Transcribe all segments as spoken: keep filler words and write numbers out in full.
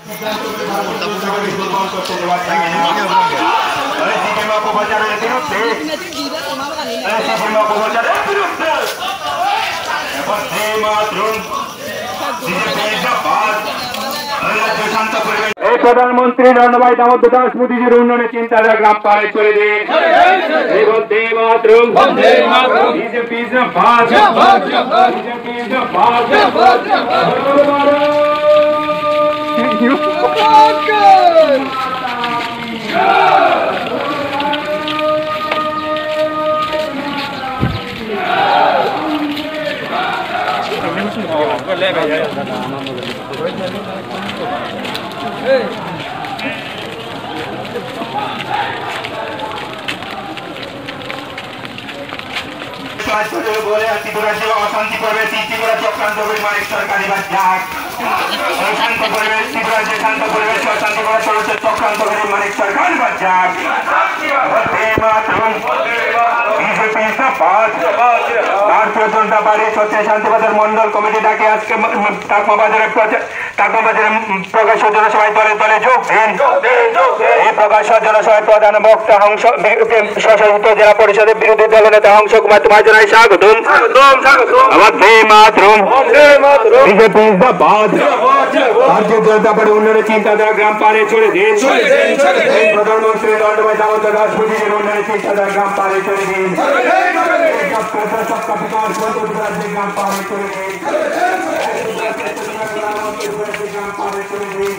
এই সিপিএম অপপ্রচারের বিরুদ্ধে, এই সিপিএম অপপ্রচারের বিরুদ্ধে বন্দে মাতরম। বিজেপি জিন্দাবাদ। এই প্রধানমন্ত্রী নরেন্দ্র ভাই দামোদর দাস মোদীজির উন্নয়নের চিন্তাধারা গ্রাম পাহাড়ে ছড়িয়ে দিন। এই বন্দে মাতরম। বিজেপি জিন্দাবাদ। বিজেপি জিন্দাবাদ। বলে ত্রিপুরাজ্যে অশান্তি পরিবেশ, ত্রিপুরা চক্রান্ত করে মানিক সরকার এবার যাক। অশান্ত পরিবেশ, ত্রিপুরাজ্যে শান্ত পরিবেশ, অশান্তি করার চক্রান্ত করে মানিক সরকার এবার যাক। বন্দে মাতরম। বিজেপি জিন্দাবাদ। ভারতীয় জনতা পার্টি চট্টগ্রাম শান্তিবাজার মন্ডল কমিটি ডাকে আজকে ম-, ম-, চাকমা বাজারে প্রচা-, চাকমা বাজারে, উম, প্রকাশ্য জনসভায় দলে দলে যোগ দিন। এই প্রকাশ্য জনসভায় প্রধান বক্তা হংস, বি-, বি-, স্বশাসিত জেলা পরিষদের বিরোধী দলনেতা হংস কুমার তোমায় জানাই স্বাগতম। বন্দে মাতরম। বিজেপি জিন্দাবাদ। ভারতীয় জনতা পার্টি উন্নয়নের চিন্তাধারা গ্রাম পাহাড়ে ছড়িয়ে দিন। প্রধানমন্ত্রী নরেন্দ্র মোদী দামোদর দাস মোদীজির উন্নয়নের চিন্তাধারা গ্রাম পাহাড়ে ছড়িয়ে দিন। সবকা প্রয়াস, সবকা বিকাশ, মধ্যপ্রদেশ রাজ্যে গ্রাম পাহাড়ে ছড়িয়ে দিন। মধ্যপ্রদেশ রাজ্যে গ্রাম পাহাড়ে ছড়িয়ে দিন।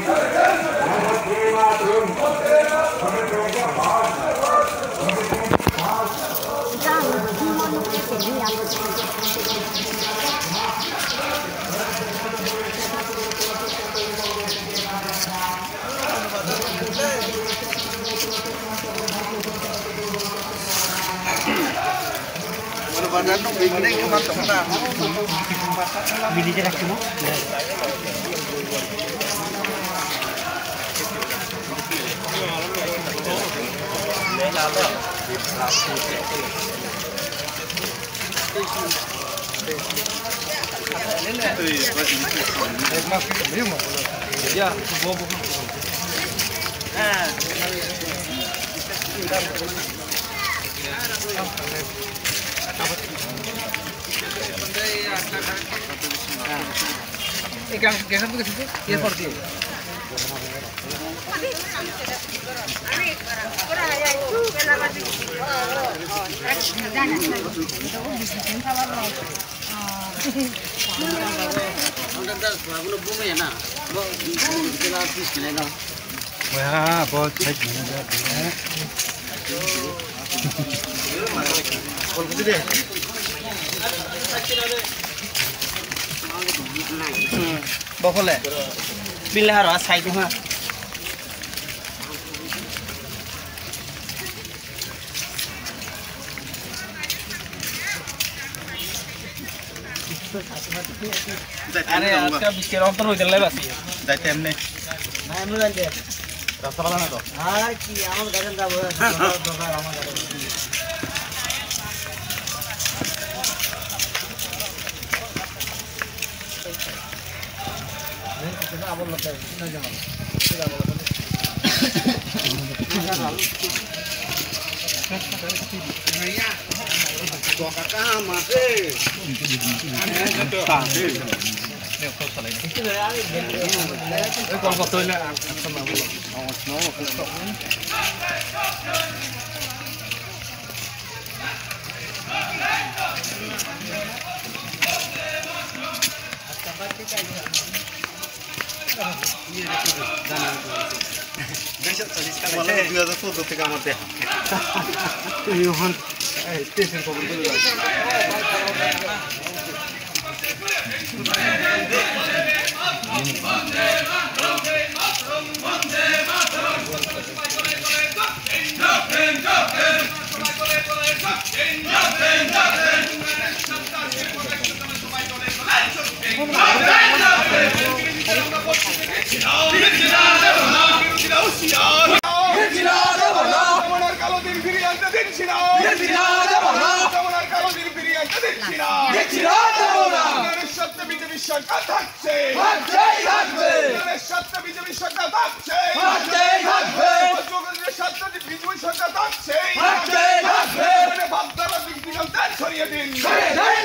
Bokole. Bini haro a side ha. Are, aska biskit ontor hoidel lai basi. Jaite emne. Na, emne jaite. Rasta bala na to. Ar ki, amar gari jabo. Wala dui hajar soddo theke amar de. Ei, hon, ei, station khobor dilo. দিচ্ছি না। দিচ্ছি না, দেব না। উন্নয়নের স্বার্থে বিজেপি সরকার থাকছে। থাকছেই থাকবে। উন্নয়নের স্বার্থে বিজেপি সরকার থাকছে। থাকছেই থাকবে। উন্নয়নের স্বার্থে বিজেপি সরকার থাকছে। থাকছেই থাকবে। উন্নয়নের ভাবধারা দিক দিগল ধ্যান সরিয়ে দিন। সরিয়ে দিন,